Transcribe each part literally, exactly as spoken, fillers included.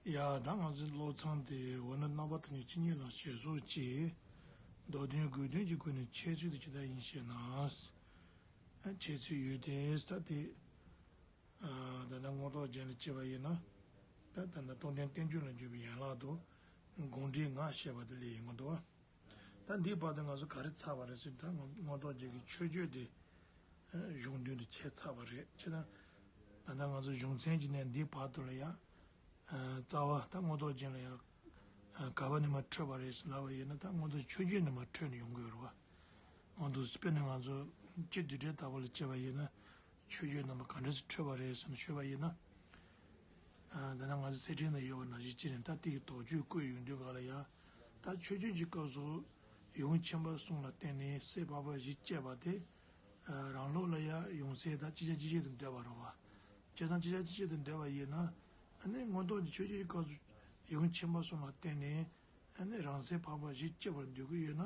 ཡ། ད་ང་ཚོའི་བློ་བཟང་དེ་འོ་ན་རྣམ་པ་དང་ཉིད་ཅི་ཉིད་ལ་ཞེས་སོགས་ཀྱི་མདོ་དོན་དགོས་དོན་གྱི་སྒོ་ནས་འཆད་ཚུལ་དེ་ཇི་ལྟར་ཡིན་ཞེ་ན། འཆད་ཚུལ་ཡོད་དེ་ད་དེ། ད་ལྟ་མངོན་རྟོགས་རྒྱན་ལ་བྱས་པ་ཡིན་ན། ད་ད་ལྟ་རྟོགས་ལྡན་བསྟན་བཅོས་ལ་འཇུག་པའི་ཡན་ལག་ཏུ་དགོངས་འགྲེལ་ལྔ་བཤད་པ་དེ་ལས་ཡིན་དགོས་འདུག་བ། ད་འདིའི་བར་དུ་ང་ཚོ་ག་རེ་ཚར་བ་རེད་ཟེར་ད་མངོན་རྟོགས་རྒྱན་གྱི་མཆོད་བརྗོད་དེ་གཞུང་དོན་དུ་བྱས་ཚར་བ་རེད། བྱས་ཙང་ད་ལྟ་ང་ཚོ་གཞུང་ཚན་གྱི་ནས་འདིའི་བར་དུ་ལ་ཡ། རྩ་བ་ད་མངོན་རྟོགས་རྒྱན་ལ་ཡ། ག་བ་ནས་མར་འཕྲོས་པ་རེད་ཟེར་ལབ་པ་ཡིན་ན་ད་མངོན་རྟོགས་མཆོད་བརྗོད་ནས་མར་འཕྲོས་ནས་ཡོང་གི་ཡོད་རེད་བ། མངོན་རྟོགས་དཔེར་ན་ང་ཚོ་སྤྱི་བསྡུས་གྲྭའི་ལྟ་བ་ལ་བྱས་པ་ཡིན་ན། མཆོད་བརྗོད་རྣམ་པ་ག་འདྲ་ཞིག་འཕྲོས་པ་རེད་ཟེར་ནས་ཤོད་པ་ཡིན་ན། ད་ནང་ང་ཚོ་གསེར་ཕྲེང་ན་ཡོད་པ་ནང་བཞིན་ཅི་རེད་ད་དེ་གི་དོགས་གཅོད་བཀོད་ཡོང་དུས་ག་ལ་ཡ། ད་མཆོད་བརྗོད་ཀྱི་སྐབས་སུ་ཡུམ་ཆེན་པོ་གསུམ་ལ་བརྟེན་ནས་སྲས་འཕགས་པ་བཞི་སྐྱེས་པ་དེ། རང་ལུགས་ལ་ཡ་ཡུམ་སྲས་དང་གཅིག་ཆ་གཅིག་ཆད་དུ་འདོད་པ་རེད་བ། བྱས་ཙང་གཅིག་ཆ་གཅིག་ཆད་དུ་འདོད་པ་ཡིན་ན། ཨ་ནི་མངོན་རྟོགས་ཀྱི་མཆོད་བརྗོད་ཀྱི་སྐབས་སུ་ཡུམ་ཆེན་པོ་གསུམ་ལ་བརྟེན་ནས། ཨ་ནི་རང་སྲས་འཕགས་པ་བཞི་སྐྱེ་བར་འདོད་ཀྱི་ཡོད་ན།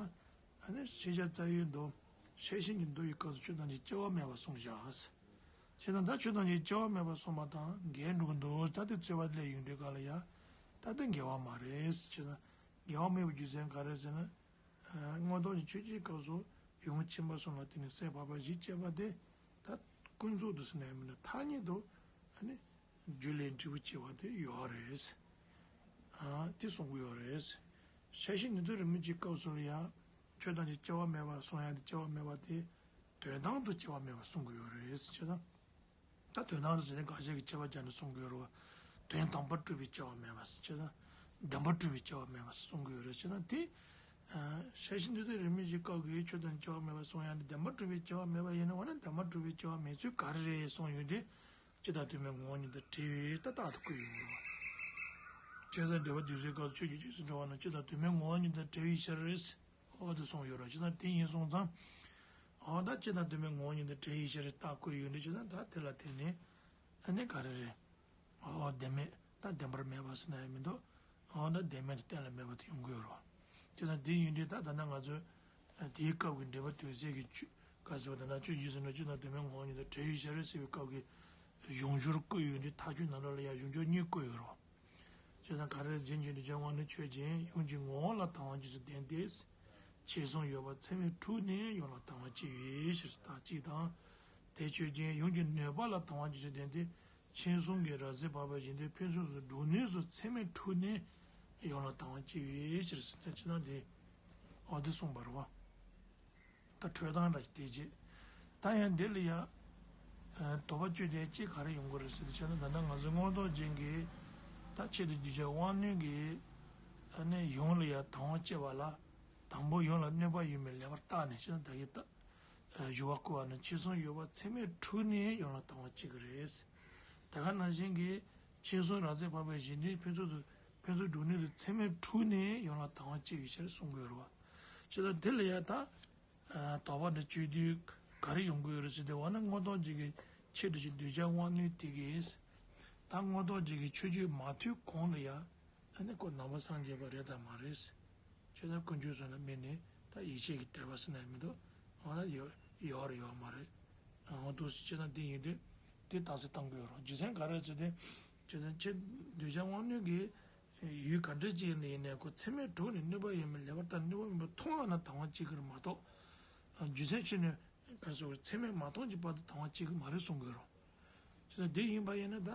ཨ་ནི་ཤེས་བྱ་རྩ་བའི་མདོ། ཤེར་ཕྱིན་གྱི་མདོ་ཡི་སྐབས་སུ་ཆོས་ཐམས་ཅད་སྐྱེ་བ་མེད་པར་གསུངས་བཞག་བྱས་ཙང་ད་ཆོས་ཐམས་ཅད་སྐྱེ་བ་མེད་པར་གསུངས་པ་དང་འགལ་འགྲོ་གི་འདུག་ད་དེ་རྩོད་པ་སླེབས་ཡོང་དུས་ག་ལ་ཡ། ད་དེ་འགལ་བ་མ་རེད། བྱས་ཙང་འགལ་བ་མེད་པའི་རྒྱུ་མཚན་ག་རེ་ཟེར་ན། མངོན་རྟོགས་ཀྱི་མཆོད་བརྗོད་སྐབས་སུ་ཡུམ་ཆེན་པོ་གསུམ་ལ་བརྟེན་ནས་སྲས་འཕགས་པ་བཞི་སྐྱེས་པ་དེ། ད་ཀུན་རྫོབ་ཏུ་ཟེར་ན་ཡང་མིན་ན་ཐ་སྙད་དུ། ཨ་ནི། རྒྱུ་ལས་འབྲས་བུ་སྐྱེ་བ་དེ་ཡོད་རེད། ཨ་དེ་གསུང་གི་ཡོད་རེད། ཤེར་ཕྱིན་ནུས་མཐུ་རིས་མེད་ཀྱི་སྐབས་སུ་ལ་ཡང་ཆོས་ཐམས་ཅད་སྐྱེ་བ་མེད་པར་གསུང་ཡ་དེ་སྐྱེ་བ་མེད་པ་དེ་དོན་དམ་དུ་སྐྱེ་བ་མེད་པར་གསུང་གི་ཡོད་རེད་བྱས་ཙང་། ད་དོན་དམ་དུ་ཟེར་ནས་དགག་བྱ་གི་ཁྱད་པར་སྦྱར་ནས་གསུང་གི་ཡོད་རེད་བ། དོན་དམ་པར་གྲུབ་པའི་སྐྱེ་བ་མེད་པ་བྱས་ཙང་། བདེན་པར་གྲུབ་པའི་སྐྱེ་བ་མེད་པ་གསུང་གི་ཡོད་རེད་བྱས་ཙང་དེ། ཤེར་ཕྱིན་ནུས་མཐུ་རིས་མེད་ཀྱི་སྐབས་ཀྱི་ཆོས་ཐམས་ཅད་སྐྱེ་བ་མེད་པར་གསུང་ཡ་ནི་བདེན་པར་གྲུབ་པའི་སྐྱེ་བ་མེད་པ་ཡིན་ན་འོ་ན་བདེན་པར་གྲུབ་པའི་སྐྱེ་བ་མེད་ཚུལ་ག་རེ་རེད་གསུངས་ཡོད་དེ། སྤྱི་དང་དོན་མེད་ངོ་བོ་ཉིད་དུ་བྲལ་བའི་ཏག་ཏག་ཏུ་བཀོད་ཡོང་གི་རེད་བ། བྱས་ཙང་འགྲེལ་པ་དེ་ཚོའི་སྐབས་སུ་ཆོས་ཀྱི་རྗེས་སུ་འགྲོ་བ་རྣམས་སྤྱི་དང་དོན་མེད་ངོ་བོ་ཉིད་དུ་བྲལ་བའི་ཕྱིར། འོ་དེ་གསུངས་ཡོད་རེད་བྱས་ཙང་དེ་ཡིན་སོང་ཙང་། འོ་ད་སྤྱི་དང་དོན་མེད་ངོ་བོ་ཉིད་དུ་བྲལ་བའི་ཕྱིར་ཏག་བཀོད་ཡོད་འདུག་བྱས་ཙང་ད་དེ་ལ་བརྟེན་ནས་ཨ་ནི་ག་རེ་རེད། འོ་བདེན་མེད་ད་བདེན་པར་མེད་པ་ཟེར་ན་ཡང་མི་འདུག་འོ་ད་བདེན་མེད་དུ་གཏན་ལ་མེད་པ་དེ་ཡོང་གི་ཡོད་རེད་བ། བྱས་ཙང་དེ་ཡིན་དུས་ད་ད་ལྟ་ང་ཚོས་དེའི་སྐབས་ཀྱི་འགྲེལ་པ་དོན་གསལ་གྱི་ཆོས་ག་ཟེར་བ་ད་ལྟ་ཆོས་ཀྱི་རྗེས་སུ་འགྲོ་སྤྱི་དང་དོན་མེད་ངོ་བོ་ཉིད་དུ་བྲལ་བའི་ཕྱིར་ཟེར་བའི་སྐབས་ཀྱི་གཞུང་སྦྱོར་བཀོད་ཡོད་འདུག་ཐག་གཅོད་ནང་ལོགས་ལ་ཡང་གཞུང་སྦྱོར་གཉིས་བཀོད་ཡོད་རེད་བ། བྱས་ཙང་ག་རེ་རྗེན་གྱི་གདུལ་བྱ་དབང་རྣོན་ཆོས་ཅན། ཡུམ་གྱི་ངོ་བོ་ལ་དང་བ་རྗེས་སུ་ལྡན་ཏེ། མཆེད་གསུམ་ཡོད་པ་ཚད་མས་འཁྲུལ་ནས་ཡུམ་ལ་དང་བ་སྐྱེ་བའི་ཕྱིར་ཟེར་ད་གཅིག་དང་། དེ་ཆོས་ཅན། ཡུམ་གྱི་ནུས་པ་ལ་དང་བ་རྗེས་སུ་ལྡན་ཏེ། མཆེད་གསུམ་གྱི་རབ་གསལ་འཕགས་པ་བཞི་འདི་ཕུན་སུམ་ཚོགས་སྒྲུབ་ནུས་སུ་ཚད་མས་འཁྲུལ་ནས་ཡུམ་ལ་དང་བ་སྐྱེ་བའི་ཕྱིར་ཟེར་ད་གཅིག་དང་དེ། འོ་དེ་གསུངས་པ་རེད་བ། ད་འཕྲོས་སྟངས་འདྲ་ཞིག་དེ་རྗེས། ད་ཡང་འདི་ལ་ཡང་། དོགས་པ་གཅོད་དེ་ཅི་ག་རེ་ཡོང་གི་རེད་ཟེར་དུས་བྱས་ན་ད་ལྟ་ང་ཚོའི་མངོན་རྟོགས་རྒྱན་གྱི། ད་ཆེད་དུ་གདུལ་བྱ་དབང་རྣོན་གྱི། ཨ་ནི་ཡུམ་ལ་ཡང་དང་བ་སྐྱེ་བ་ལ། དང་པོ་ཡུམ་ལ་གནོད་པ་ཡོད་མེད་ལེགས་པར་བརྟགས་ནས་བྱས་ན་ད་གི་ད། ཞུ་བ་བསྐུལ་བ་ནི་མཆེད་གསུམ་ཡོད་པ་ཚད་མས་འཁྲུལ་ནས་ཡུམ་ལ་དང་བ་སྐྱེ་གི་རེད། དེ་ག་ནང་བཞིན་གྱི་མཆེད་གསུམ་རབ་གསལ་འཕགས་པའི་གཞི་འདི་ཕུན་སུམ་ཚོགས་ཕུན་སུམ་སྒྲུབ་ནུས་སུ་ཚད་མས་འཁྲུལ་ནས་ཡུམ་ལ་དང་བ་སྐྱེ་བའི་ཕྱིར་གསུང་གི་ཡོད་རེད་བ། བྱས་ཙང་དེ་ལ་ཡང་ད། དོགས་པ་འདི་གཅོད་དུས་ག་རེ་ཡོང་གི་ཡོད་རེད་ཟེར་དུས་འོ་ན་མངོན་རྟོགས་རྒྱན་གྱི་ཆེད་དུ་ཞིག་གདུལ་བྱ་དབང་རྣོན་དེ་གིས། ད་མངོན་རྟོགས་རྒྱན་གྱི་མཆོད་བརྗོད་མ་ཐོས་གོང་ལ་ཡང་། ཨ་ནི་ཁོ་ནང་པ་སངས་རྒྱས་པ་རེད་དམ་མ་རེད། བྱས་ཙང་དཀོན་མཆོག་གསུམ་ལ་དམིགས་ནས་ད་ཡིད་ཆེས་ཀྱི་དད་པ་ཟེར་ན་ཡང་མི་འདུག་འོ་ན་ཡོད་ཡོད་རེད་ཡོད་མ་རེད། འོ་འདུག་བྱས་ཙང་འདི་ཡིན་དུས་དེ་རྟགས་གསལ་བཏང་གི་ཡོད་རེད། རྒྱུ་མཚན་ག་རེ་ཟེར་ཏེ། བྱས་ཙང་ཁྱེད་གདུལ་བྱ་དབང་རྣོན་གྱི་ཡུལ་ག་འདྲ་ཅིག་ཡིན་ན་ཡིན་ནའི་ཁོ་ཚད་མས་འཁྲུལ་ནས་གནོད་པ་ཡོད་མེད་ལེགས་པར་བརྟགས་གནོད་པ་མེད་པ་མཐོང་བ་ན་དང་བ་སྐྱེ་གི་རེད་མ་གཏོགས། རྒྱུ་མཚན་ཅི་ནས་ག་རེ་ཟེར་ཚད་མས་མ་མཐོང་གི་བར་དུ་དང་བ་སྐྱེ་གི་མ་རེད་གསུང་གི་ཡོད་རེད། བྱས་ཙང་དེ་ཡིན་པ་ཡིན་ན་ད་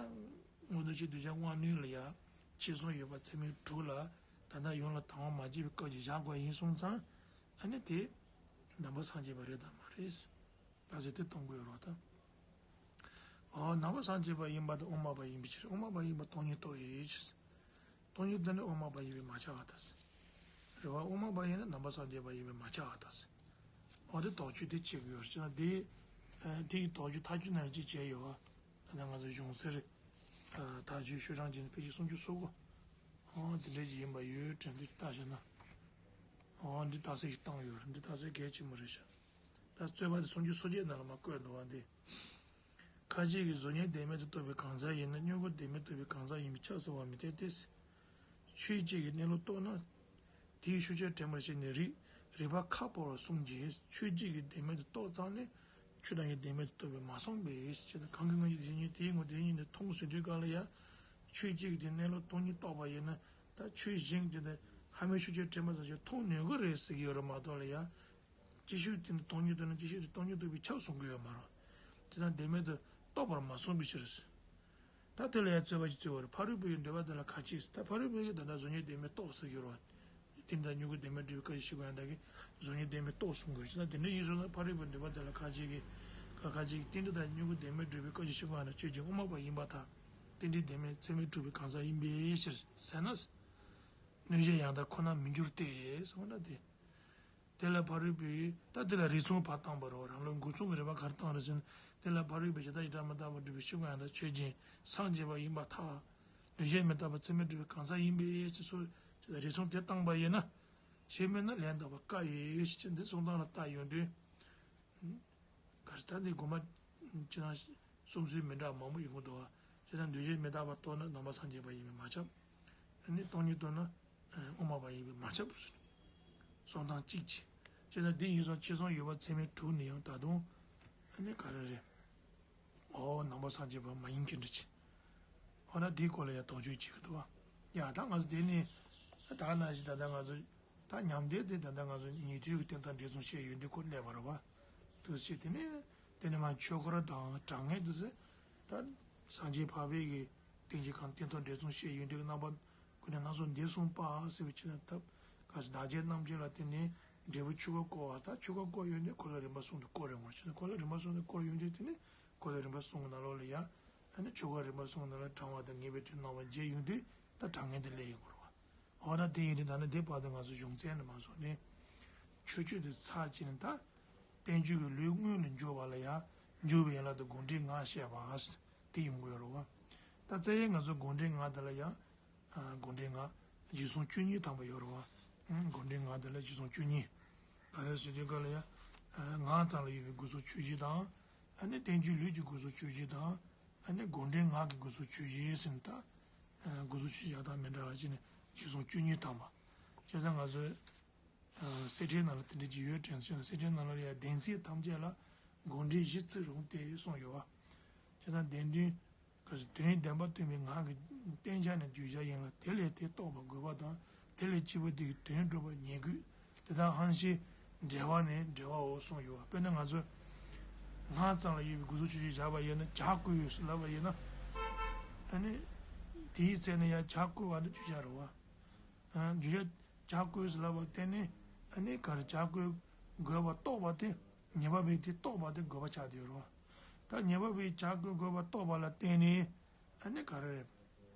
མངོན་རྟོགས་ཀྱི་གདུལ་བྱ་དབང་རྣོན་ལ་ཡ་མཆེད་གསུམ་ཡོད་པ་ཚད་མས་འཁྲུལ་ལ་ད་ལྟ་ཡུམ་ལ་དང་བ་མ་སྐྱེས་པའི་སྐབས་ཀྱི་བཞག་དགོས་ཡིན་སོང་ཙང་། ཨ་ནི་དེ་ནང་པ་སངས་རྒྱས་པ་རེད་དམ་མ་རེད། རྟགས་གསལ་དེ་གཏོང་དགོས་རོགས་དང་། འོ་ནང་པ་སངས་རྒྱས་པ་ཡིན་པ་དང་དབུ་མ་པ་ཡིན་པའི་ཕྱིར་དབུ་མ་པ་ཡིན་པ་སྟོང་ཉིད་རྟོགས་ཡོད་ཅེས། སྟོང་ཉིད་དེ་ནི་དབུ་མ་པ་ཡིན་པས་མ་ཁྱབ་པ་དང་། རེད་བ། དབུ་མ་པ་ཡིན་ན་ནང་པ་སངས་རྒྱས་པ་ཡིན་པས་མ་ཁྱབ་པ་དང་། འོ་དེ་དོགས་གཅོད་དེ་བྱེད་ཀྱི་ཡོད་རེད་ཅེ་ན་དེ། དེ་ཡི་དོགས་གཅོད་ཐག་གཅོད་ནང་ལ་ཅིག་བྱས་ཡོད་བ། ད་ནི་ང་ཚོ་གཞུང་གསེར། ཐག་གཅོད་ཤོག་གྲངས་ཀྱི་ནི་ཕལ་ཆེར་སུམ་ཅུ་སོ་དགུ། འོ་དེ་འདྲ་ཅིག་ཡིན་པ་ཡོད་དྲན་དུ་ལྟ་བྱས་ན། འོ་འདི་རྟགས་གསལ་ཞིག་བཏང་ཡོད་རེད། འདི་རྟགས་གསལ་གལ་ཆེན་པོ་རེད་ཤག་ད་རྩོད་པ་དེ་སུམ་ཅུ་སོ་བརྒྱད་ནང་ལ་མར་བཀོད་འདུག་བ་འདི། ཁ་ཅིག་གིས་གཟུགས་བརྙན་བདེན་མེད་དུ་རྟོགས་པའི་གང་ཟག་ཡིན་ན་མྱུ་གུ་བདེན་མེད་རྟོགས་པའི་གང་ཟག་ཡིན་པས་ཁྱབ་ཟེར་བ་མི་འཐད་དེ། ཆོས་གཅིག་གི་གནས་ལུགས་རྟོགས་ན། དེའི་ཤུགས་ཆེར་དྲན་པར་བྱས་ནས་རིགས་རིགས་པ་ཁ་སྤོ་བར་གསུངས་ཀྱི། ཆོས་གཅིག་གི་བདེན་མེད་དུ་རྟོགས་ཙམ་ལས་ཆོས་ཐམས་ཅད་བདེན་མེད་དུ་རྟོགས་པས་མ་གསུངས་པས་ཞེས་དང་། གང་གིས་སྔོན་གྱི་དེ་བཞིན་ཉིད་དེའི་ངོ་བོ་དེ་བཞིན་ཉིད་དུ་མཐོང་ཟེར་དུས་གང་ལ་ཡང་ ཆོས་གཅིག་གི་དེ་གནས་ལུགས་སྟོང་ཉིད་རྟོགས་པ་ཡིན་ན། ད་ཆོས་གཞན་གྱི་དེ་ཧ་མའི་ཤུགས་ཀྱིས་དྲན་པ་ཙམ་ཞིག་མཐོང་ནུས་ཀྱི་རེད་ཟེར་གྱི་ཡོད་རེད་མ་གཏོགས་ལ་ཡ། ཅིག་ཤོས་དེ་ནི་སྟོང་ཉིད་རྟོགས་ན་ཅིག་ཤོས་དེ་སྟོང་ཉིད་རྟོགས་པའི་ཆ་གསུང་གི་ཡོད་མ་རེད། དེ་དང་བདེན་མེད་དུ་རྟོགས་པར་མ་གསུངས་པའི་ཕྱིར། ད་དེ་ལ་ཡང་རྩོད་པ་ཞིག་རྩོད་པ་རེད། ཕ་རོལ་པོ་ཡི་འདོད་པ་དེ་ལ་ཁ་ཆེས། ད་ཕ་རོལ་པོ་ཡིས་ད་ལྟ་གཟུགས་བརྙན་བདེན་མེད་རྟོགས་ཟེར་གྱི་རེད། དེ་འདྲ་མྱུ་གུ་བདེན་མེད་སྒྲུབ་པའི་སྐབས་ཀྱི་ཤེས་པ་ཡང་དག་གིས་གཟུགས་བརྙན་བདེན་མེད་རྟོགས་གསུང་གི་རེད། ཅེ་ན་དེ་འདྲ་ཡིན་སོང་ན་ཕ་རོལ་པོའི་འདོད་པ་དེ་ལ་ཁ་ཆེས་ཀྱི། ཁ་ཁ་ཆེས་ཀྱི་རྟེན་འབྲེལ་དང་མྱུ་གུ་བདེན་མེད་སྒྲུབ་པའི་སྐབས་ཀྱི་ཤེས་པ་ཡང་ན་ཆོས་ཅན་དབུ་མ་པ་ཡིན་པར་ཐལ། རྟེན་འབྲེལ་བདེན་མེད་ཚད་མས་གྲུབ་པའི་གང་ཟག་ཡིན་པའི་ཕྱིར་ཟེར་ན། གནོད་བྱེད་ཡང་དག་ཁོ་ན་མི་འགྱུར་ཏེ་གསུངས་ན་དེ། དེ་ལ་ཕ་རོལ་པོས་ད་དེ་ལ་རིགས་མཚུངས་ཕར་བཏང་བ་རེད། རང་ལུགས་འགོག་མཚུངས་ཀྱི་རིགས་པ་ག་རེ་བཏང་རེད་ཟེར་ན། དེ་ལ་ཕ་རོལ་པོས་གཞན་དག་བྱེ་བྲག་མི་རྟག་པར་སྒྲུབ་པའི་ཤེས་པ་ཡང་དག་ཆོས་ཅན་སངས་རྒྱས་པ་ཡིན་པར་ཐལ། གནོད་བྱེད་མི་རྟག་པ་ཚད་མས་གྲུབ་པའི་གང་ཟག་ཡིན་པའི་ཕྱིར་སོགས་ཀྱི་རིགས་མཚུངས་དེ་བཏང་པ་ཡིན་ན། ཞེས་སྨྲས་ན་ལན་འདེབས་པ་དཀའ་ཡི་ཞེས་འདི་གསུང་སྟངས་ལ་བལྟ་ཡོང་དུས། ག་རེ་ད་འདི་དགོངས་པ་ཅི་ལྟར་གསུང་ཚུལ་མི་འདྲ་མང་པོ་ཡོང་གི་འདུག་བ། ཅི་ལྟར་འདུས་བྱས་མི་རྟག་པ་རྟོགས་ན་ནང་པ་སངས་རྒྱས་པ་ཡིན་པས་མ་ཁྱབ། ཨ་ནི་སྟོང་ཉིད་རྟོགས་ན་དབུ་མ་པ་ཡིན་པས་མ་ཁྱབ། གསུང་སྟངས་གཅིག་བྱས། ཅི་ལྟར་འདི་ཡིན་སོང་ཕྱི་གསུང་ཡོད་པ་ཚད་མས་གྲུབ་ནས་ཡང་ད་དུང་ཨ་ནི་ག་རེ་རེད། ཨོ་ནང་པ་སངས་རྒྱས་པ་མ་ཡིན་གྱི་འདྲ་ཅིག་ཨོ་ན་དེའི་སྐོར་ལ་ཡང་དོགས་གཅོད་བྱེད་ཀྱི་འདུག་བ། ཡ་ད་ང་ཚོ་དེ་ནི་ད་ནང་བཞིན་ད་ལྟ་ང་ཚོ་ད་ཉམས་བདེ་དེ་ད་ལྟ་ང་ཚོ་ཉན་ཐོས་ཀྱི་རྟེན་དང་འབྲེལ་ཚུལ་བཤད་ཡོན་ཏན་སྐོར་གནས་པ་རེད་བ། དུ་ཞིག་དེ་ནས་དེ་ནས་མ་ཆོས་འཁོར་དང་གྲངས་ངེས་དུ་ཟེར། ད་སངས་རྒྱས་འཕགས་པའི་གི་རྟེན་གྱི་ཁམས་རྟེན་དང་འབྲེལ་ཚུལ་བཤད་ཡོན་ཏན་གྱི་རྣམ་པ་ཀུན་ནས་སྣ་ཚོགས་འདི་གསུངས་པ་ཟེར་བའི་ཕྱིར་ན་ཐབས་ག་ཞིག་བདག་བསྐྱེད་རྣམ་བསྐྱེད་ལ་བརྟེན་ནས་འབྲས་བུ་ཆོས་སྐུ་བསྐོར་བ། ད་ཆོས་སྐུ་བསྐོར་ཡོན་ཏན་འཁོར་ལོ་རིམ་པ་གསུམ་དུ་བསྐོར་རེད་ངོ་ཕྱིར་ན་འཁོར་ལོ་རིམ་པ་གསུམ་དུ་བསྐོར་ཡོན་ཏན་དེ་ནི་འཁོར་ལོ་རིམ་པ་གསུམ་གྱི་ནང་ལོགས་ལ་ཡ། ཨ་ནི་ཆོས་སྐུ་རིམ་པ་གསུམ་གྱི་ནང་ལ་དྲང་བ་དང་ངེས་པའི་དོན་སྣང་བ་མཇལ་ཡོང་དུས་ད་དྲང་ངེས་དེ་སླེབས་ཡོང་གི་རེད་བ། འོ་ན་དེ་ཡིན་དུས་ད་ནི་འདི་བར་དུ་ང་ཚོ་གཞུང་ཚན་ནས་མ་སོང་ནས་ཆོས་སྤྱོད་དུ་ཚར་བྱས་ནས་ད་བསྟན་བཅོས་ཀྱི་ལུས་དངོས་ལ་འཇུག་པ་ལ་ཡང་འཇུག་པའི་ཡན་ལག་ཏུ་དགོངས་འགྲེལ་ལྔ་བཤད་པ་དེ་ཡོང་གི་ཡོད་རེད་བ། ད་རྩ་བའི་ང་ཚོ་དགོངས་འགྲེལ་ལྔ་དེ་ལ་ཡང་དགོངས་འགྲེལ་ལྔ་གཞི་བཟུང་བཅུ་གཉིས་དམ་པ་ཡོད་རེད་བ། དགོངས་འགྲེལ་ལྔ་དེ་ལ་གཞི་བཟུང་བཅུ་གཉིས་ག་རེ་ཟེར་དུས་ག་ལ་ཡང་ངག་ཙམ་ལ་ཡོད་པའི་དགོས་ཚུལ་ཆོས་བཞི་དང་། ཨ་ནི་བསྟན་བཅོས་ལུས་ཀྱི་དགོས་ཚུལ་ཆོས་བཞི་དང་། ཨ་ནི་དགོངས་འགྲེལ་ངག་གི་དགོས་ཚུལ་ཆོས་བཞི་ཟེར་ནས་ད། དགོས་ཚུལ་ཆོས་བཞི་ཡང་དག་མི་འདྲ་བ་ཅིག་ནི་གཞི་བཟུང་བཅུ་གཉིས་དམ་པ། བྱས་ཙང་ང་ཚོས་གསེར་ཕྲེང་ནང་ལ་དེ་འདྲ་ཅིག་ཡོད་དྲན་སོང་ན་གསེར་ཕྲེང་ནང་ལ་ཡང་བདེན་ཚིག་ཐམས་ཅད་ལ་དགོངས་འགྲེལ་བཞི་བརྩི་རུང་སྟེ་གསུངས་ཡོད་བ། བྱས་ཙང་བདེན་དོན། ག་ཟེར་དོན་བདེན་པ་སྟོན་པའི་ངག་གི་བསྟན་བྱ་ནི་བརྗོད་བྱ་ཡིན་ལ་དེ་ལས་དེ་རྟོགས་པར་དགོས་པ་དང་དེ་ལས་སྐྱེས་བུ་དེ་གི་དོན་སྒྲུབ་པར་ཉེ་དགོས། དེ་དག་ཧང་ཤེས་འབྲེལ་བ་ནི་འབྲེལ་བའོ་གསུངས་ཡོད་བ། དཔེར་ན་ང་ཚོས་ངག་ཙམ་ལ་ཡོད་པའི་དགོས་ཚུལ་ཆོས་ཅན་བཞག་པ་ཡིན་ན་བྱ་བཀོལ་ཡོད་ཟེར་ལབ་པ་ཡིན་ན། ཨ་ནི་དེའི་ཚེ་ནི་ཡང་བྱ་བཀོལ་བ་ནི་བརྗོད་བྱ་རེད་བ། བརྗོད་བྱ་བྱ་བཀོལ་ཟེར་ལབ་པར་བརྟེན་ནས་ཨ་ནི་ག་རེ་བྱ་བཀོལ་དགོས་པ་རྟོགས་པ་དེ་ཉན་པ་པས་དེ་རྟོགས་པ་དེ་དགོས་པ་ཆགས་བསྡད་ཡོད་རེད་བ། ད་ཉན་པ་པས་བྱ་བཀོལ་དགོས་པ་རྟོགས་པ་ལ་བརྟེན་ནས་ཨ་ནི་ག་རེ་རེད།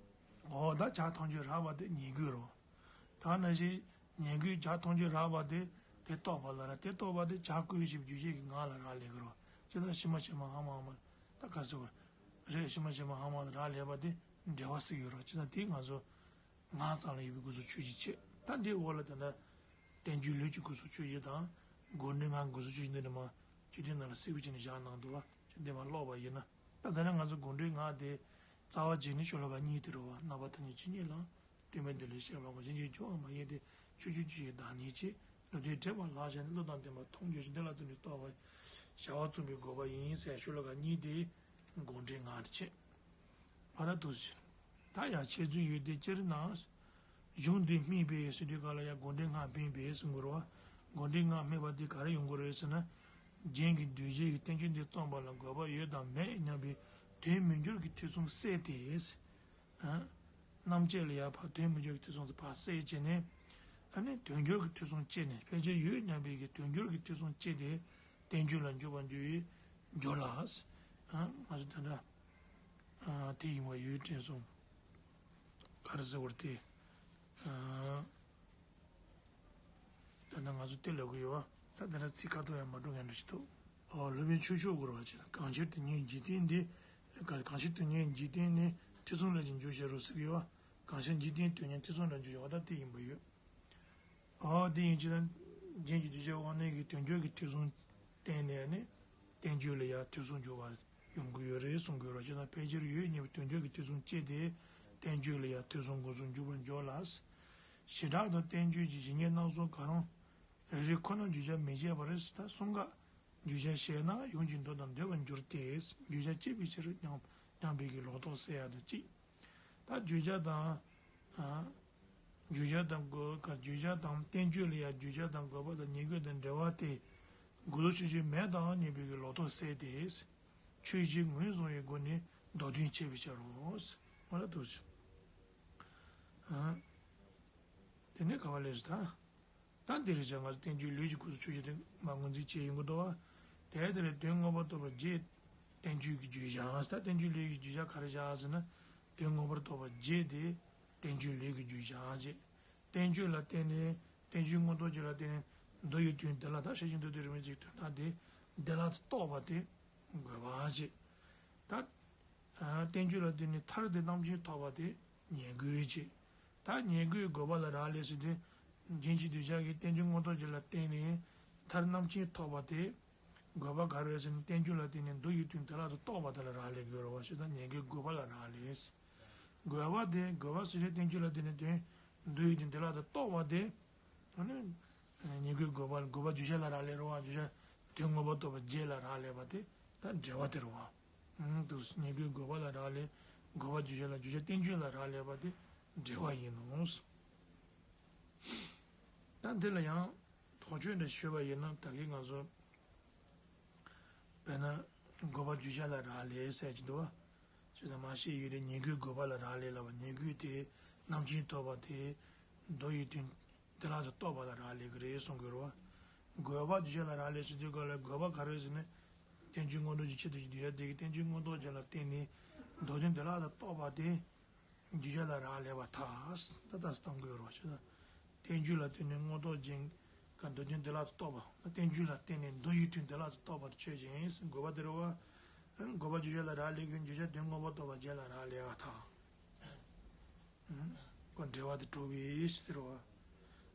འོ་ད་བྱ་མཐོང་ཆོས་རགས་པ་དེ་ཉན་དགོས་རེད་བ། ད་ནང་བཞིན་ཉན་དགོས་བྱ་མཐོང་ཆོས་རགས་པ་དེ་དེ་རྟོགས་པ་ལ་རག་དེ་རྟོགས་པ་དེ་བྱ་བཀོལ་ཞིག་རྗོད་བྱེད་ཀྱི་ངག་ལ་རག་ལས་ཀྱི་རེད་བ། ཅི་ལྟར་ཕྱི་མ་ཕྱི་མ་ཧ་མ་ཧ་མ་ད་ག་ཟེར་བ་རེད། ཕྱི་མ་ཕྱི་མ་ཧ་མ་ལ་རག་ལས་པ་དེ་འབྲེལ་བ་སྲིད་ཡོད་རེད་བ། ཅི་ལྟར་དེ་ང་ཚོ། ངག་ཙམ་ལ་ཡོད་པའི་དགོས་ཚུལ་ཆོས་ཅན་བྱས། ད་འདིའི་འོག་ལ་ད་ལྟ་བསྟན་བཅོས་ལུས་ཀྱི་དགོས་ཚུལ་ཆོས་ཅན་དང་། དགོངས་འགྲེལ་ངག་གི་དགོས་ཚུལ་ཆོས་ཅན་འདི་འདྲ་མ་བཅུ་དྲུག་ནང་ལ་གསལ་པོ་བྱས་ནས་བཞག་གནང་འདུག་བ། ཅི་འདི་མ་ཀློག་པ་ཡིན་ན། ད་ད་ནི་ང་ཚོ་དགོངས་འགྲེལ་ངག་དེ་རྩ་བ་བྱས་ནས་ཤོ་ལོ་ཀ་གཉིས་དེ་རེད་བ། རྣམ་པ་ཐ་སྙད་ཇི་སྙེད་ལ། སྟོན་པས་འདི་ལས་བཤད་པ་ཀུན། གཞན་གྱིས་བརྗོད་པ་མ་ཡིན་ཏེ། ཆོས་ཀྱི་རྒྱུ་ཡི་བདག་ཉིད་ཅེས། ལུགས་མཐུན་དྲེགས་པ་ལག་བཞག་ནས། བློ་དང་ལྡན་པ་མཐོང་གྱུར་ཅིང་། འདི་ལ་བརྟེན་ནས་རྟོགས་པ་ཡི། བྱ་བ་རྩོམ་པའི་དགོས་པ་ཡིན་ཟེར་ཤོ་ལོ་ཀ་གཉིས་དེ་དགོངས་འགྲེལ་ངག་དེ་བྱས། ཨ་ད་དུ་ཟེར། ད་ཡང་འཆད་ཚུལ་ཡོད་དེ་སྤྱིར་ན། གཞུང་འདི་སྨྲས་པས་ཟེར་དུས་ག་ལ་ཡང་དགོངས་འགྲེལ་ངག་སྨྲས་པས་གསུང་གི་རེད་བ། དགོངས་འགྲེལ་ངག་སྨྲས་པ་འདི་ག་རེ་ཡོང་གི་རེད་ཟེར་ན། རྒྱན་གྱི་འདུས་བྱས་ཀྱི་བསྟན་བཅོས་འདི་རྩོམ་པ་ལ་དགོས་པ་ཡོད་དམ་མེད་སྙམ་པའི་དོན་མི་འགྱུར་གྱི་ཐེ་ཚོམ་བསལ་ཏེ། རྣམ་བཅད་ལ་ཡང་ཕར་དོན་མི་འགྱུར་གྱི་ཐེ་ཚོམ་དེ་ཕར་བསལ་བྱས་ནས། ཨ་ནི་དོན་འགྱུར་གྱི་ཐེ་ཚོམ་བཅད་ནས་ཕལ་ཆེར་ཡོད་སྙམ་པའི་གི་དོན་འགྱུར་གྱི་ཐེ་ཚོམ་བཅད་དེ་བསྟན་བཅོས་ལ་འཇུག་པར་འགྱུར་བའི་འགྱུར་ལ། ང་ཚོ་ད་ལྟ་དེ་ཡིན་པ་ཡོད་དྲན་སོང་། ག་རེ་ཟེར་བར་དེ། ད་ལྟ་ང་ཚོ་དེ་ལབ་གི་ཡོད་བ། ད་ལྟ་ཚིག་ཁ་ཐོག་ཡང་མ་འགྲོ་མཁན་འདྲ་ཞིག་འདུག་ཨོ་སློབ་དཔོན་ཆོས་མཆོག་གུ་རུ་བ་ཅན། གང་ཕྱིར་དོན་གཉེར་འཇིག་རྟེན་འདི། གང་ཕྱིར་དོན་གཉེར་འཇིག་རྟེན་ནི། ཐེ་ཚོམ་ལས་ཀྱང་འགྱུར་ཕྱིར་རོ་ཟེར་གི་ཡོད་བ། གང་ཕྱིར་འཇིག་རྟེན་དོན་གཉེར་ཐེ་ཚོམ་ལས་འགྱུར་ཕྱིར་རོ། ད་དེ་ཡིན་པ་ཡོད། ཨོ་དེ་ཡིན་ཕྱིར་ན། རྒྱན་གྱི་འདུས་བྱས་དབང་རྣོན་གྱིས་དོན་འགྱུར་གྱི་ཐེ་ཚོམ་བསྟན་ནས་ནི། བསྟན་བཅོས་ལ་ཡང་ཐེ་ཚོམ་འགྱུར་བར་ཡོང་གི་ཡོད་རེད་གསུང་གི་ཡོད་རེད། ཅེ་ན་ཕལ་ཆེར་ཡོད་སྙམ་པའི་དོན་འགྱུར་གྱི་ཐེ་ཚོམ་བཅད་དེ། བསྟན་བཅོས་ལ་ཡང་ཐེ་ཚོམ་འགོག་ཚུལ་འཇུག་པར་འགྱུར་ལ། བྱེ་བྲག་ཏུ་བསྟན་བཅོས་ཀྱི་གཞི་རྙེད་སྣ་ཚོགས་གང་རུང་། རེ་རེ་ཁོ་ན་བརྗོད་བྱར་མི་བྱེད་པར་ཟེར་ད་གསུམ་ཀ། བརྗོད་བྱར་བྱས་ན་ཡོངས་ཀྱི་མདོ་དང་འདོད་པར་འགྱུར་ཏེ། བརྗོད་བྱ་བྱེད་པའི་ཕྱིར་སྙམ་སྙམ་པའི་གི་ལོག་རྟོག་སེལ་ཡག་དང་གཅིག་ད་བརྗོད་བྱ་དང་། ཨ། བརྗོད་བྱ་དང་དགོས་ག་བརྗོད་བྱ་དང་བསྟན་བཅོས་ལ་ཡང་བརྗོད་བྱ་དང་དགོས་པ་དང་ཉེ་དགོས་དང་འབྲེལ་བ་སྟེ། དགོས་ལུགས་ཆོས་ཅན་མེད་དང་ཉེ་བའི་གི་ལོག་རྟོག་བསལ་ཏེ། ཆོས་ཅན་ངོས་བཟུང་བའི་སྒོ་ནས་མདོར་བསྟན་འཆད་པའི་ཕྱིར་རོ། ང་ལ་ཐུགས་ཆེ། ཨ། དེ་ནས་ག་བ་ལས་སུ་ད། ད་འདིར་བྱ་ང་བསྟན་བཅོས་ལུས་ཀྱི་སྐབས་སུ་ཆོས་ཅན་དེ་མ་ངོས་འཛིན་བྱས་ཡོང་གི་འདུག་བ། དེ་ལྟར་དོན་མངོན་པར་རྟོགས་པ་བརྒྱད། བསྟན་བཅོས་ཀྱི་བརྗོད་བྱ་ད་བསྟན་བཅོས་ལུས་ཀྱི་བརྗོད་བྱ་ག་རེ་བཞག་ཟེར་ན། དོན་མངོན་པར་རྟོགས་པ་བརྒྱད་དེ། བསྟན་བཅོས་ལུས་ཀྱི་བརྗོད་བྱ་ཅེས། བསྟན་བཅོས་ལ་བརྟེན་ནས་བསྟན་བཅོས་མངོན་རྟོགས་བརྒྱད་ལ་བརྟེན་ནས་མདོ་ཡི་དོན་འདི་ལ་ད་ཤེར་ཕྱིན་མདོ་སྡེ་རིས་མེད་ཀྱི་དོན་དག་དེ་འདི་ལ་རྟོགས་པ་དེ་དགོས་པ་ཅེས། ད། བསྟན་བཅོས་ལ་བརྟེན་ནས་མཐར་དེ་རྣམ་མཁྱེན་ཐོབ་པ་དེ་ཉེ་དགོས་ཅེས། ད་ཉེ་དགོས་དགོས་པ་ལ་རག་ལས་ཟེར་དུས། རྒྱན་གྱི་གདུལ་བྱ་གིས་བསྟན་བཅོས་མངོན་རྟོགས་བརྒྱད་ལ་བརྟེན་ནས་མཐར་རྣམ་མཁྱེན་ཐོབ་པ་དེ། དགོས་པ་ག་རེ་ཟེར་ན་བསྟན་བཅོས་ལ་བརྟེན་ནས་མདོ་ཡི་དོན་འདི་ལ་རྟོགས་པ་དེ་ལ་རག་ལས་དགོས་རེད་བ། ཞེས་ད་ཉེ་དགོས་དགོས་པ་ལ་རག་ལས། དགོས་པ་དེ་དགོས་པ་ཟེར་དུས་བསྟན་བཅོས་ལ་བརྟེན་ནས་དོན་མདོ་ཡི་དོན་འདི་ལ་རྟོགས་པ་དེ། ཨ་ནི། ཉེ་དགོས་དགོས་པ་དགོས་པ་བརྗོད་བྱ་ལ་རག་ལས་རེད་བ། བརྗོད་བྱ་དོན་མངོན་པར་རྟོགས་པ་བརྒྱད་ལ་རག་ལས་པ་དེ་ད་འབྲེལ་བ་དེ་རེད་བ། ཨང་དུ་ཉེ་དགོས་དགོས་པ་ལ་རག་ལས། དགོས་པ་བརྗོད་བྱ་ལ་བརྗོད་བྱ་བསྟན་བཅོས་ལ་རག་ལས་པ་དེ་འབྲེལ་བ་ཡིན་ནོ། ད་འདི་ལ་ཡང་དོགས་གཅོད་འདྲ་ཞུས་པ་ཡིན་ན་ད་གིན་ང་ཚོ། དཔེར་ན། དགོས་པ་བརྗོད་བྱ་ལ་རག་ལས་ཟེར་གྱི་འདུག་བ། ཅེས་དང་མ་ཤེས་ཡོད་དེ་ཉེ་དགོས་དགོས་པ་ལ་རག་ལས་ལབ་པ་ཉེ་དགོས་དེ་རྣམ་མཁྱེན་ཐོབ་པ་དེ་མདོ་ཡི་དོན་འདི་ལ་རྟོགས་པ་ལ་རག་ལས་ཀྱི་རེད་གསུང་དགོས་རེད་བ། དགོས་པ་བརྗོད་བྱ་ལ་རག་ལས་ཟེར་དུས་སྐབས་ལ་དགོས་པ་ག་རེ་ཟེར་ན། བསྟན་བཅོས་མངོན་རྟོགས་ཀྱི་ཆེད་དུ་བརྗོད་བྱ་དེ་གི་བསྟན་བཅོས་མངོན་རྟོགས་བརྒྱད་ལ་བརྟེན་ནས་མདོ་དོན་འདི་ལ་རྟོགས་པ་དེ། བརྗོད་བྱ་ལ་རག་ལས་པ་ཐལ། ད་ལྟ་སྟོན་དགོས་རོགས་ཞེ་ན། བསྟན་བཅོས་ལ་བརྟེན་ནས་མངོན་རྟོགས་ཅན་གྱི་མདོ་དོན་འདི་ལ་རྟོགས་པ། བསྟན་བཅོས་ལ་བརྟེན་ནས་མདོ་ཡི་དོན་འདི་ལ་རྟོགས་པར་ཆོས་ཅན། དགོས་པ་དེ་རེད་བ། དགོས་པ་བརྗོད་བྱ་ལ་རག་ལས་ཀྱི་བརྗོད་བྱ་དོན་མངོན་པར་རྟོགས་པ་བརྒྱད་ལ་རག་ལས་པ་ཐལ། ཁོ་འབྲེལ་བ་དེ་གྲུབ་པའི་ཕྱིར་ཏེ་རེད་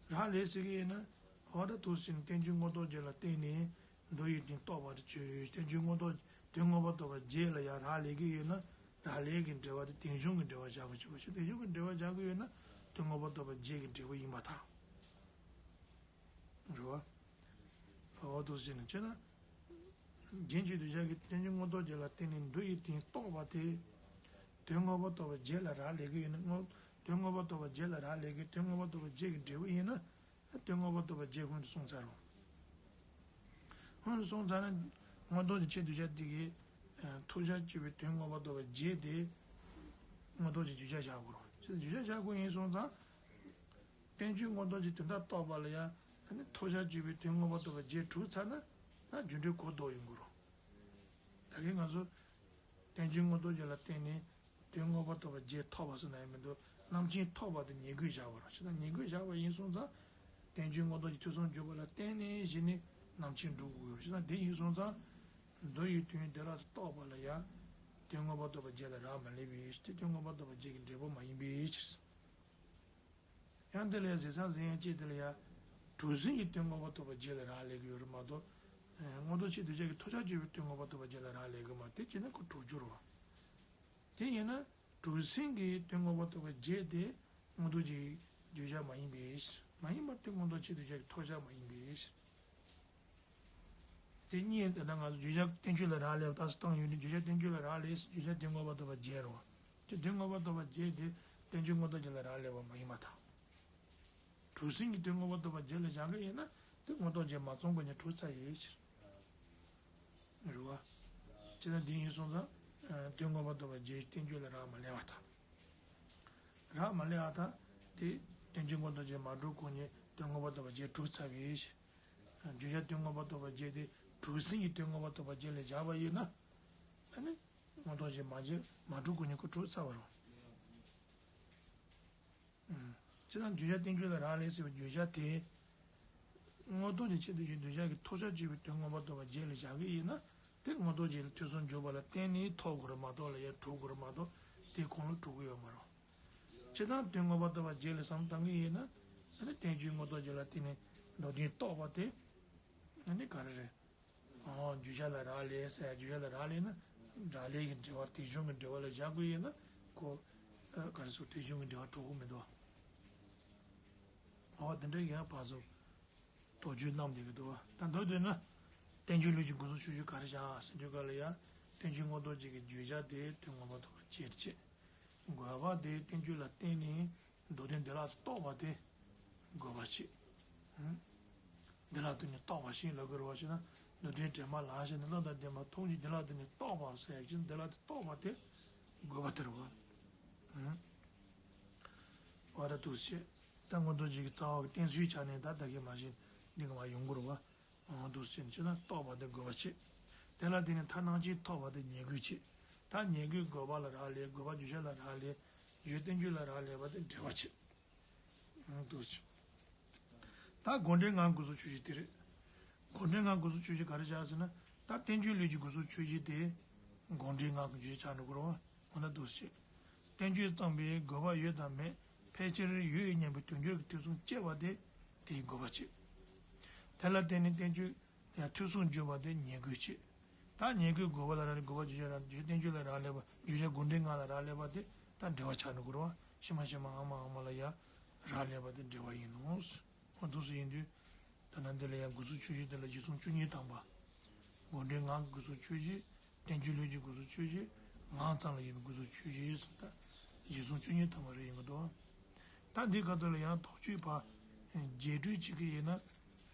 བ། རག་ལས་ཟེར་གྱི་ཡིན་ན། འོ་ད་དུ་ཟིན་བསྟན་བཅོས་མངོན་རྟོགས་བརྒྱད་ལ་བརྟེན་ནས། མདོ་ཡི་དོན་རྟོགས་པར་བྱེད། བསྟན་བཅོས་མངོན་རྟོགས་དོན་མངོན་པར་རྟོགས་པ་བརྒྱད་ལ་ཡང་རག་ལས་ཀྱི་ཡོད་ན། རག་ལས་ཀྱི་འབྲེལ་བ་དེ་དོན་གཞུང་གི་འབྲེལ་བ་བཞག་དགོས་ཀྱི་ཡོད་པ་ཞིག་དོན་གཞུང་གི་འབྲེལ་བ་བཞག་དགོས་ཡོད་ན། དོན་མངོན་པར་རྟོགས་པ་བརྒྱད་ཀྱི་འབྲས་བུ་ཡིན་པར་ཐལ། རེད་བ། འོ་དུ་ཟེར་ན་བྱས་ན། རྒྱན་གྱི་གདུལ་བྱ་གིས་བསྟན་བཅོས་མངོན་རྟོགས་བརྒྱད་ལ་བརྟེན་ནས་མདོ་ཡི་དོན་རྟོགས་པ་དེ། དོན་མངོན་པར་རྟོགས་པ་བརྒྱད་ལ་རག་ལས་ཀྱི་ཡོད་ན་དངོས། དོན་མངོན་པར་རྟོགས་པ་བརྒྱད་ལ་རག་ལས་ཀྱི་དོན་མངོན་པར་རྟོགས་པ་བརྒྱད་ཀྱི་འབྲས་བུ་ཡིན་ན། དོན་མངོན་པར་རྟོགས་པ་བརྒྱད་སྔོན་དུ་སོང་ཚར་རོ། སྔོན་དུ་སོང་ཚར་ན། མངོན་རྟོགས་ཀྱི་ཆེད་དུ་བྱ་དེ་གའི། ཐོབ་བྱར་གྱུར་པའི་དོན་མངོན་པར་རྟོགས་པ་བརྒྱད་དེ། མངོན་རྟོགས་ཀྱི་བརྗོད་བྱ་བཞག་དགོས་རོ། ཅེས་བརྗོད་བྱ་བཞག་དགོས་ཡིན་སོང་ཙང་། བསྟན་བཅོས་མངོན་རྟོགས་ཀྱི་དོན་དག་རྟོགས་པ་ལ་ཡང་། ཐོབ་བྱར་གྱུར་པའི་དོན་མངོན་པར་རྟོགས་པ་བརྒྱད་གྲུབ་ཚར་ན། ད་རྒྱུ་འབྲས་གོ་ལྡོག་ཡོང་དགོས་རོ། ད་གིན་ང་ཚོ། བསྟན་བཅོས་མངོན་རྟོགས་བརྒྱད་ལ་བརྟེན་ནས། དོན་མངོན་པར་རྟོགས་པ་བརྒྱད་ཐོབ་པ་ཟེར་ན་ཡང་མི་འདུག་རྣམ་མཁྱེན་ཐོབ་པ་དེ་ཉེ་དགོས་བཞག་པ་རེད། བྱས་ཙང་ཉེ་དགོས་བཞག་པ་ཡིན་སོང་ཙང་། བསྟན་བཅོས་མངོན་རྟོགས་ཀྱི་ཐོས་བསམ་སྦྱོར་བ་ལ་བརྟེན་ནས་གཞི་ནས་རྣམ་མཁྱེན་འགྲུབ་དགོས་ཡོད་རེད། བྱས་ཙང་དེ་ཡིན་སོང་ཙང་། མདོ་ཡི་དོན་འདི་ལ་རྟོགས་པ་ལ་ཡང་། དོན་མངོན་པར་རྟོགས་པ་བརྒྱད་ལ་རག་མ་ལས་པའི་ཕྱིར་ཏེ་དོན་མངོན་པར་རྟོགས་པ་བརྒྱད་ཀྱི་འབྲས་བུ་མ་ཡིན་པའི་ཕྱིར། ཡང་འདི་ལ་ཡང་ཟེར་ས་ཟེར་ཡང་ཅི་འདི་ལ་ཡང་། གྲུབ་ཟིན་གྱི་དོན་མངོན་པར་རྟོགས་པ་བརྒྱད་ལ་རག་ལས་ཀྱི་ཡོད་རེད་མ་གཏོགས། མངོན་རྟོགས་ཆེད་དུ་བྱ་གི་ཐོབ་བྱར་གྱུར་པའི་དོན་མངོན་པར་རྟོགས་པ་བརྒྱད་ལ་རག་ལས་ཀྱི་མ་རེད། དེ་བྱས་ན་ཁོ་དྲུག་ཅུ་རེད་བ། དེ་ཡིན་ན། གྲུབ་ཟིན་གྱི་དོན་མངོན་པར་རྟོགས་པ་བརྒྱད་དེ། མངོན་རྟོགས་ཀྱི་བརྗོད་བྱ་མ་ཡིན་པའི་ཕྱིར། མ་ཡིན་པ་དེ་མངོན་རྟོགས་ཆེད་དུ་བྱ་གི་ཐོབ་བྱ་མ་ཡིན་པའི་ཕྱིར། དེ་གཉིས་དེ་ན་ང་ཚོ་བརྗོད་བྱ་བསྟན་བཅོས་ལ་རག་ལས་པ་དག་སུ་བཏང་ཡོད་ནི་བརྗོད་བྱ་བསྟན་བཅོས་ལ་རག་ལས་བརྗོད་བྱ་དོན་མངོན་པར་རྟོགས་པ་བརྒྱད་རེད་བ། དེ་དོན་མངོན་པར་རྟོགས་པ་བརྒྱད་དེ་བསྟན་བཅོས་མངོན་རྟོགས་བརྒྱད་ལ་རག་ལས་པ་མ་ཡིན་པར་ཐལ། གྲུབ་ཟིན་གྱི་དོན་མངོན་པར་རྟོགས་པ་བརྒྱད་ལ་བཞག་གི་ཡིན་ན་དེ་མངོན་རྟོགས་བརྒྱད་མ་ཚང་དགོས་ནས་གྲུབ་ཚར་ཡོད་ཕྱིར། རེད་བ། ཅི་ལྟར་འདི་ཡིན་སོང་ཙང་། དོན་མངོན་པར་རྟོགས་པ་བརྒྱད་བསྟན་བཅོས་ལ་རག་མ་ལས་པར་ཐལ། རག་མ་ལས་པར་ཐལ། དེ་བསྟན་བཅོས་མངོན་རྟོགས་བརྒྱད་མ་གྲུབ་གོང་ནས་དོན་མངོན་པར་རྟོགས་པ་བརྒྱད་གྲུབ་ཚར་བའི་ཕྱིར། བརྗོད་བྱ་དོན་མངོན་པར་རྟོགས་པ་བརྒྱད་དེ་གྲུབ་ཟིན་གྱི་དོན་མངོན་པར་རྟོགས་པ་བརྒྱད་ལས་བཞག་པ་ཡིན་ན། ཨ་ནི། མངོན་རྟོགས་བརྒྱད་མ་བརྒྱད་མ་གྲུབ་གོང་ནས་ཁོ་གྲུབ་ཚར་བ་རེད། ཅི་ལྟར་བརྗོད་བྱ་བསྟན་བཅོས་ལ་རག་ལས་ཟེར་བའི་བརྗོད་བྱ་དེ། མངོན་རྟོགས་ཀྱི་ཆེད་དུ་བརྗོད་བྱ་གི་ཐོབ་བྱར་གྱུར་པའི་དོན་མངོན་པར་རྟོགས་པ་བརྒྱད་ལ་བཞག་གི་ཡིན་ན། དེ་མངོན་རྟོགས་བརྒྱད་ལ་ཐོས་བསམ་སྦྱོར་བ་ལ་བརྟེན་ནས་ཐོབ་དགོས་རེད་མ་གཏོགས་ལ་ཡང་གྲུབ་དགོས་རེད་མ་གཏོགས་དེ་གོང་ལ་གྲུབ་ཀྱི་ཡོད་མ་རེད། ཇི་ལྟར་དོན་མངོན་པར་རྟོགས་པ་བརྒྱད་ལ་བསམ་བཏང་གི་ཡིན་ན། ཨ་ནི་བསྟན་བཅོས་མངོན་རྟོགས་བརྒྱད་ལ་བརྟེན་ནས་མདོར་བསྟན་རྟོགས་པ་དེ། ཨ་ནི་ག་རེ་རེད། ཨོ། བརྗོད་བྱ་ལ་རག་ལས་ཟེར་ཡ་བརྗོད་བྱ་ལ་རག་ལས་ན། རག་ལས་ཀྱི་འབྲེལ་བ་དོན་གཞུང་གི་འབྲེལ་བ་ལ་བཞག་དགོས་ཡིན་ན། ཁོ། ཨ། ག་རེ་ཟེར་དོན་གཞུང་གི་འབྲེལ་བ་གྲུབ་ཀྱི་མི་འདུག་ཨོ། དེ་འདྲ་ཡིན་ཡང་ཕར་ཚུར་དོགས་གཅོད་གནང་བསྡད་ཀྱི་འདུག་ད་མདོར་བསྡུས་ན། བསྟན་བཅོས་ལུས་ཀྱི་འགོ་གཙོ་ཆོས་བརྗོད་ག་རེ་བཞག་ཟེར་དུས་སྐབས་ལ་ཡང་། བསྟན་བཅོས་མངོན་རྟོགས་བརྒྱད་ཀྱི་བརྗོད་བྱ་དེ་དོན་མངོན་པར་རྟོགས་པ་བརྒྱད་བྱས། དགོས་པ་དེ་བསྟན་བཅོས་ལ་བརྟེན་ནས་མདོ་དོན་འདི་ལ་རྟོགས་པ་དེ་དགོས་པ་བྱེད། ཧུམ། འདི་ལ་བརྟེན་ནས་རྟོགས་པ་ཞིག་ལབ་དགོས་རེད་བ་ཞེ་ན། མདོ་དོན་དྲན་པ་ལ་ཞེ་ན། བློ་དང་ལྡན་པ་མཐོང་ཆོས་འདི་ལ་བརྟེན་ནས་རྟོགས་པ་ཟེར་ཡག་ཅིག་འདི་ལ་བརྟེན་རྟོགས་པ་དེ་དགོས་པ་དེ་རེད་བ། ཧུམ། བ་ད་འདུག་སེ་བྱས། ད་མངོན་རྟོགས་རྗེ་གི་རྩ་བ་གི་བསྟན་སྲིད་ཆ་ནས་ད་ད་གིན་མ་བཞིན་འདི་གི་མ་ཡོང་གི་རེད་བ། འོ་འདུག་སེ་བྱས་ན་རྟོགས་པ་དེ་དགོས་པ་བྱེད། དེ་ལ་བརྟེན་ནས་མཐར་སྣང་ཆེན་ཐོབ་པ་དེ་ཉེར་དགུ་བྱེད། ད་ཉེར་དགུའི་དགོས་པ་ལ་རག་ལས། དགོས་པ་བརྗོད་བྱ་ལ་རག་ལས། རྗོད་བསྟན་བཅོས་ལ་རག་ལས་པ་དེ་འགྲེལ་པ་བྱེད། འོ་འདུག་སེ་བྱས། ད་དགོངས་འགྲེལ་ངག་དགོས་གསུག་ཆོས་བཞི་དེ་རེད། དགོངས་འགྲེལ་ངག་དགོས་གསུག་ཆོས་བཞི་ག་རེ་བྱ་ཟེར་ན། ད་བསྟན་བཅོས་ལུས་ཀྱི་དགོས་གསུག་ཆོས་བཞི་དེ་དགོངས་འགྲེལ་ངག་གི་བརྗོད་བྱ་ཆགས་འགྲོ་གི་རེད་བ། འོ་ན་འདུག་སེ་བྱས། བསྟན་བཅོས་གཙང་པའི་དགོས་པ་ཡོད་དམ་མེད། ཕལ་ཆེར་ཡོད་སྙམ་པའི་དོན་འགྱུར་གྱི་ཐོས་བསམ་སྐྱེས་པ་དེ་དེའི་དགོས་པ་བྱེད། དེ་ལ་བརྟེན་ནས་བསྟན་བཅོས་ཡང་ཐོས་བསམ་བརྗོད་པ་དེ་ཉེར་དགུ་བྱེད། ད་ཉེར་དགུའི་དགོས་པ་ལ་རག་ལས། དགོས་པ་བརྗོད་བྱ་རག་ལས། རྗོད་བསྟན་བཅོས་ལ་རག་ལས་པ། རྗོད་བྱ་དགོངས་འགྲེལ་ངག་ལ་རག་ལས་པ་དེ་ད་འགྲེལ་པ་ཆགས་འགྲོ་གི་རེད་བ། ཕྱི་མ་ཕྱི་མ་འ་མ་འ་མ་ལ་ཡ་རག་ལས་པ་དེ་འགྲེལ་པ་ཡིན་ནོ། འོ་འདུག་སེ་ཡིན་དུས། ད་ནང་འདི་ལ་ཡང་དགོས་གསུག་ཆོས་བཞི་དེ་ལ་གཞི་གསུམ་བཅུ་གཉིས་ཐམ་པ། དགོངས་འགྲེལ་ངག་གི་དགོས་གསུག་ཆོས་བཞི། བསྟན་བཅོས་ལུས་ཀྱི་དགོས་གསུག་ཆོས་བཞི། ངག་ཙམ་ལ་ཡིན་པའི་དགོས་གསུག་ཆོས་བཞི་ཟེར། ད་གཞི་གསུམ་བཅུ་གཉིས་ཐམ་པ་རེ་ཡིན་གྱི་འདུག། ད་འདི་ཁ་ཐུག་ལ་ཡང་དོགས་གཅོད་ཕར་རྒྱས་སྤྲོས་བྱེད་ཀྱི་ཡིན་ན།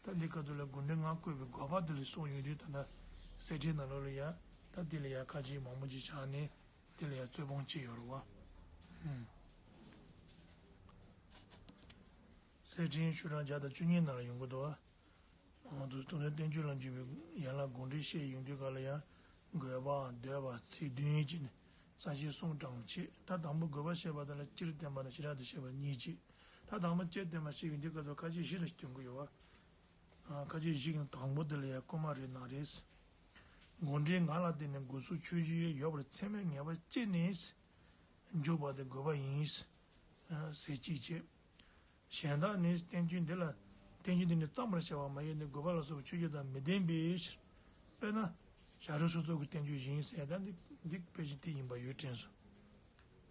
ད་འདི་ཁ་ཐུག་ལ་དགོངས་འགྲེལ་ངག་བཀོད་པའི་དགོས་པ་དེ་ལ་གསུངས་ཡོང་དུས། ད་ལྟ་གསེར་ཕྲེང་ནང་ལོགས་ལ་ཡ། ད་འདི་ལ་ཡ་ཁ་ཅིག་མང་པོ་ཅིག་བཞག་ནས་འདི་ལ་ཡ་རྩོད་སྤོང་བྱས་ཡོད་རེད་བ། ཧུམ། གསེར་ཕྲེང་ཤོག་གྲངས་བརྒྱ་དང་བཅུ་གཉིས་ནང་ལ་ཡོང་གི་འདུག་བ། འོ་འདུག་སེ་དོན་དམ་བསྟན་བཅོས་ལ་འཇུག་པའི་ཡན་ལག་དགོངས་འགྲེལ་བཤད་ཡོང་དུས་སྐབས་ལ་ཡང་། དགོས་པ། འདོད་པ། ཚིག་བདུན་བྱས་ནས་ས་བཅད་གསུམ་དྲངས་བྱས། ད་དང་པོ་དགོས་པ་བཤད་པ་དེ་ལ་སྤྱིར་བསྟན་པ་དང་བྱེ་བྲག་ཏུ་བཤད་པ་གཉིས་བྱས། ད་དང་པོ་སྤྱིར་བསྟན་པ་བཤད་ཡོང་དུས་སྐབས་སུ་ཁ་ཅིག་བཞི་ལ་སྟོན་གྱི་ཡོད་བ། ཨ། ཁ་ཅིག་བཞི་གི་དང་པོ་དེ་ལ་ཡང་དཀོན་མ་རེད་ན་རེད། དགོངས་འགྲེལ་ངག་ལ་བརྟེན་ནས་དགོས་གསུག་ཆོས་བཞི་ཡོད་པར་ཚད་མས་ངེས་པ་བྱས་ནས་འཇུག་པ་དེ་དགོས་པ་ཡིན། ཨ། ཟེར་གཅིག་བྱས། གཞན་དག་ནི་བསྟན་བཅོས་འདི་ལ། བསྟན་བཅོས་འདི་ནི་གཙང་བར་བྱ་བ་མ་ཡིན་ཏེ། དགོས་པ་ལ་སོགས་པའི་ཆོས་བརྒྱད་དང་མི་ལྡན་པའི་ཕྱིར། དཔེར་ན་བྱ་རོག་སུམ་ཚོགས་ཀྱི་བསྟན་བཅོས་བཞིན་ཟེར། ད་འདི་འདི་དཔེ་ཅིག་དེ་ཡིན་པ་ཡོད་དྲན་སོང་།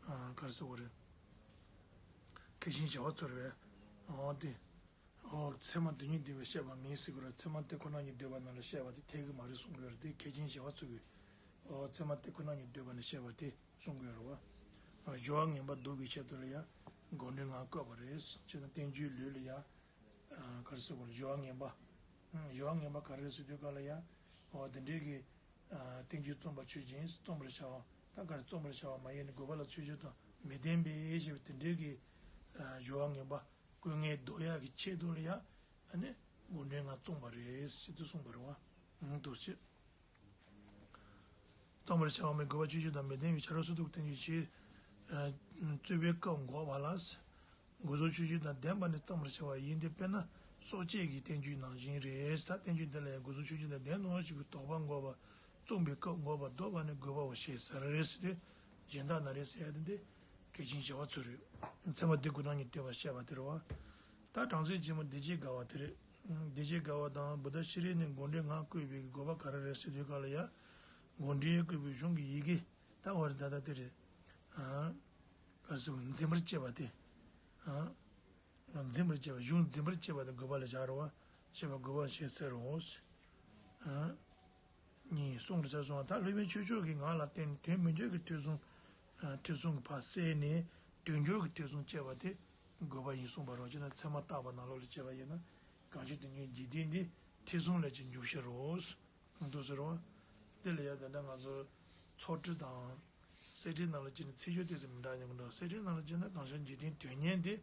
ཨ། ག་རེ་ཟེར་དགོས་རེད། མཁས་ཆེན་བྱེ་བ་ཚོ་རེད་པས། འོ་དེ། ཨོ། ཚད་མ་དེ་ཉིད་འདོད་པས་བཤད་པ་མིན་ཟེར་གྱི་རེད། ཚད་མ་དེ་ཁོ་ན་ཉིད་འདོད་པ་རྣམས་ལ་བཤད་པ་དེ་འཐད་ཀྱི་མ་རེད་གསུང་གི་ཡོད་རེད། དེ་མཁས་ཆེན་བྱེ་བ་ཚོ་གིས། ཨོ། ཚད་མ་དེ་ཁོ་ན་ཉིད་འདོད་པ་ནི་བཤད་པ་དེ་གསུང་གི་ཡོད་རེད་བ། ཨ། སྦྱོར་བ་ངན་པ་བཟློག་པའི་ཆེད་དུ་ལ་ཡང་དགོངས་འགྲེལ་ངག་བཀོད་པ་རེད། བྱས་ཙང་བསྟན་བཅོས་ལུས་ལ་ཡང་། ཨ། ག་རེ་ཟེར་དགོས་རེད། སྦྱོར་བ་ངན་པ། ཨ། སྦྱོར་བ་ངན་པ་ག་རེ་རེད་ཟེར་དུས་སྐབས་ལ་ཡང་། ཨོ། དེ་འདྲའི་གི། ཨ། བསྟན་བཅོས་རྩོམ་པ་ཆོས་ཅན། རྩོམ་པར་བྱ་བ། ད་ག་རེ། རྩོམ་པར་བྱ་བ་མ་ཡིན་ནི། དགོས་པ་ལ་ཆོས་བརྒྱད་དང་མི་ལྡན་པའི་ཞེས་པའི་དེ་འདྲའི་གི། ཨ། སྦྱོར་བ་ངན་པ། སྐུ་ངལ་བཟློག་ཡག་གི་ཆེད་དུ་ལ་ཡང་། ཨ་ནི་དགོངས་འགྲེལ་ངག་བརྩམས་པ་རེད་ཟེར་དུ་གསུངས་པ་རེད་བ། འདུག་སེ། རྩོམ་པར་བྱ་བ་མིན། དགོས་པ་ཆོས་བརྒྱད་དང་མི་ལྡན་པའི་བྱ་རོག་སུམ་ཚོགས་ཀྱི་བསྟན་བཅོས་ཆེ། ཨ། རྩོད་པའི་སྐབས་འགོག་པ་ལ། དགོས་གསུག་ཆོས་བརྒྱད་དང་ལྡན་པ་ནི་བརྩམ་པར་བྱ་བ་ཡིན་ཏེ། དཔེར་ན་སྲོག་བཅད་ཀྱི་བསྟན་བཅོས་ནང་བཞིན་རེད། ད་བསྟན་བཅོས་འདི་ལ་ཡང་དགོས་གསུག་ཆོས་བརྒྱད་དང་ལྡན་ནོ་ཞེས་པའི་དོགས་པ་འགོག་པ། རྩོམ་པའི་སྐབས་འགོག་པ་བཟློག་པ་ནི་དགོས་པའོ་ཞེས་ཟེར་རེད་ཟེར་ཏེ། གཞན་དག་ན་རེ་ཟེར་ཡ་དེ་འདི་མཁས་ཆེན་བྱེ་བ་ཚོ་རེད། ཚད་མ་དེ་ཁོ་ན་ཉིད་འདོད་པར་བཤད་པ་དེ་རེད་བ། ད་དྲང་སྲོང་ཆེན་མོ་བདེ་བྱེད་དགའ་བ་དེ་རེད། བདེ་བྱེད་དགའ་བ་དང་བུདྡྷ་ཤྲཱི་ནི་དགོངས་འགྲེལ་ངག་བཀོད་པའི་དགོས་པ་ག་རེ་རེད་ཟེར་དུས་སྐབས་ལ་ཡ། དགོངས་འགྲེལ་བཀོད་པའི་གཞུང་གི་ཡི་གེ་ད་བར་ད་ལྟ་དེ་རེད། ཨ། ག་རེ་ཟེར། འཛིན་པར་བྱེད་པ་དེ། ཨ། འཛིན་པར་བྱེད་པ། གཞུང་འཛིན་པར་བྱེད་པ་དེ་དགོས་པ་ལ་བཞག་རེད་བ། བྱེད་པ་དགོས་པ་ཞེས་ཟེར་རོ། ཨ། གཉིས། གསུངས་རེད་ཟེར་སོང་བ། ད་སློབ་དཔོན་ཆོས་མཆོག་གིས་ངག་ལ་བརྟེན་ནས་དོན་མི་འགྱུར་གྱི་ཐོས་བསམ། ཨ། ཐོས་བསམ་གྱི་ཕར་བསལ་ནས་དོན་འགྱུར་གྱི་ཐོས་བསམ་བྱས་པ་དེ་དགོས་པ་ཡིན་གསུངས་པ་རེད་བ། བྱས་ན་ཚད་མ་བརྟག་པ་ནང་ལོགས་ལ་བྱས་པ་ཡིན་ན། གང་ཕྱིར་དོན་གཉེར་འཇིག་རྟེན་འདི། ཐོས་བསམ་ལས་ཀྱང་འཇུག་ཕྱིར་རོ། འདུག་ཟེར་བ། དེ་ལ་ཡང་ད་ལྟ་ང་ཚོ་ཚོགས་ཁྲིད་དང་། གསེར་ཕྲེང་ནང་ལ་བྱས་ན་ཚིག་སྦྱོར་ཏོག་ཙམ་མི་འདྲ་ཉམས་འགྲོ། གསེར་ཕྲེང་ནང་ལ་བྱས་ན་གང་ཕྱིར་འཇིག་རྟེན་དོན་གཉེར་འདི།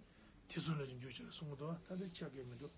ཐོས་བསམ་ལས་ཀྱང་འཇུག་ཕྱིར་གསུང་གི་འདུག། ད་དེ་ཆགས་ཀྱི་མི་འདུག།